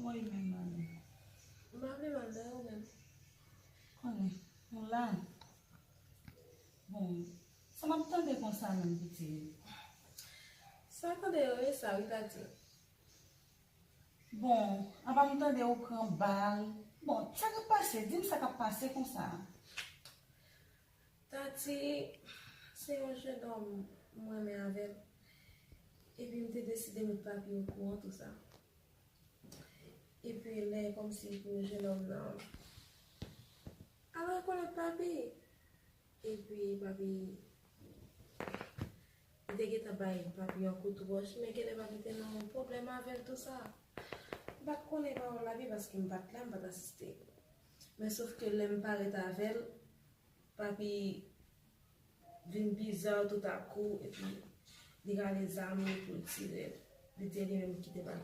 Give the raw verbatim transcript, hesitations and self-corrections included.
Kòman w ye menm, Mami? M pa vle mal de ou menm. Konnen, nou la. Bon, sa m ap tande konsa menm, pitit? Sa tande yo ye sa, wi, Tati. Bon, apa m tande ou pran bal. Bon, sa k ap pase? Di m sa k ap pase konsa. Tati, se yon jennonm m renmen avè l. Epi m te deside met papi okouran tou sa. Epi lè kòmsi pou jennonm nan al rekonèt papi. Epi papi, li te gentan bay papi yon kout wòch, men genlè papi te nan yon pwoblèm avè l tou sa. M pa t konnen pawòl la byen paske m pa t la, m pa t asiste. Men sof ke lè m parèt avè l, papi vin biza toudakou, epi li rale zam li pou l tire l. Li di li menm ki te pral